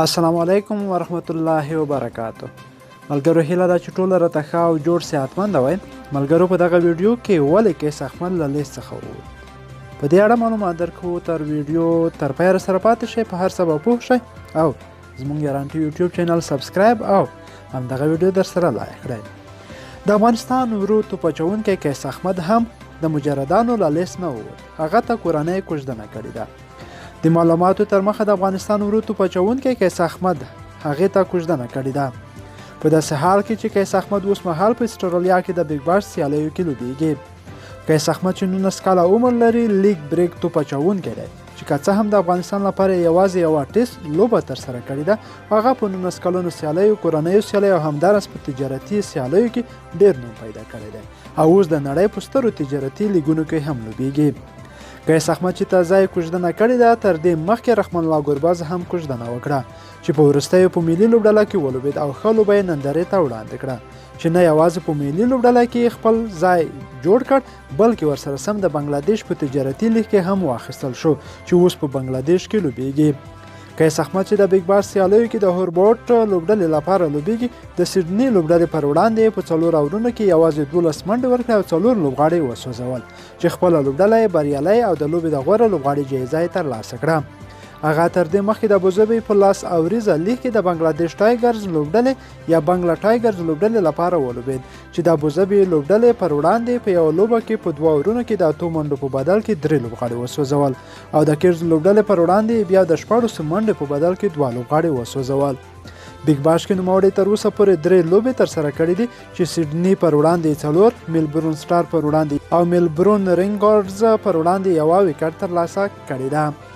السلام علیکم ورحمت الله وبرکاتو. ملګرو، هیله ده چې ټول راته ښه او جوړ صحتمند وئ. ملګرو، په دغه ویډیو کې ولې قیس احمد له لیست څخه ووت، په دې اړه معلومات درکوو. تر ویډیو تر پایه سره پاتې شئ، په هر څه به پوه شئ او زموږ یاران ټي یوټیوب چینل subscribe او همدغه ویډیو در سره لایک کړئ. د افغانستان ورو توپ اچوونکی قیس احمد هم د مجردانو له لیست نه ووت، هغه ته کورنۍ کوژدنه کړې ده. د معلوماتو تر مخه د افغانستان ورو توپ اچوونکی قیس احمد هغې ته کوژدنه کړې ده، په داسې حال کې چې قیس احمد اوس مهال په استرالیا کې د بیګ باش سیالیو کې لوبیږي. قیس احمد چې 19 کاله عمر لري، لیګ بریک توپ اچوونکی دی چې که څه هم د افغانستان لپاره یوازې یوه ټیسټ لوبه ترسره کړې ده، هغه په 19 کلونو سیالیو، کورنیو سیالیو او همداراز په تجارتي سیالیو کې ډېر نوم پیدا کړی دی او اوس د نړۍ په سترو تجارتي لیګونو کې هم لوبیږي. قیس احمد چې تازه یې کوژدنه کړې ده، تر دې مخکې رحمان الله ګرباز هم کوژدنه وکړه چې په وروستیو په ملي لوبډله کې ولوبېد او ښه لوبه یې نندارې ته وړاندې کړه چې نه یوازې په ملي لوبډله کې خپل ځای جوړ کړ، بلکې ورسره سم د بنګلادیش په تجارتي لیګ کې هم واخیستل شو چې اوس په بنګلادیش کې لوبیږي. قیس احمد چې د بیګ باش سیالیو کې د هوربورټ لوبډلې لپاره لوبیږي، د سیډني لوبډلې پر وړاندې په 4 اورونو کې یوازې 12 منډې ورکړې او 4 لوبغاړي وسوځول چې خپله لوبډله یې بریالی او د لوبې د غوره لوبغاړي جایزه یې ترلاسه کړه. هغه تر دې مخکې د ابوظبي په لاس اوریزه لیګ کې د بنګلادیش ټایګرز لوبډلې یا بنګلا ټایګرز لوبډلې لپاره ولوبېد چې د ابوظبي لوبډلې پر وړاندې په یوه لوبه کې په 2 اورونو کې د 8 منډو په بدل کې 3 لوبغاړي وسوځول او د کیرز لوبډلې پر وړاندې بیا د 16 منډې په بدل کې 2 لوبغاړي وسوځول. بیګ باش کې نوموړی تر اوسه پورې 3 لوبې ترسره کړې دي چې سیډني پر وړاندې 4، میلبورن سټار پر وړاندې او میلبورن رینګارډز پر وړاندې 1 ویکټ ترلاسه کړې ده.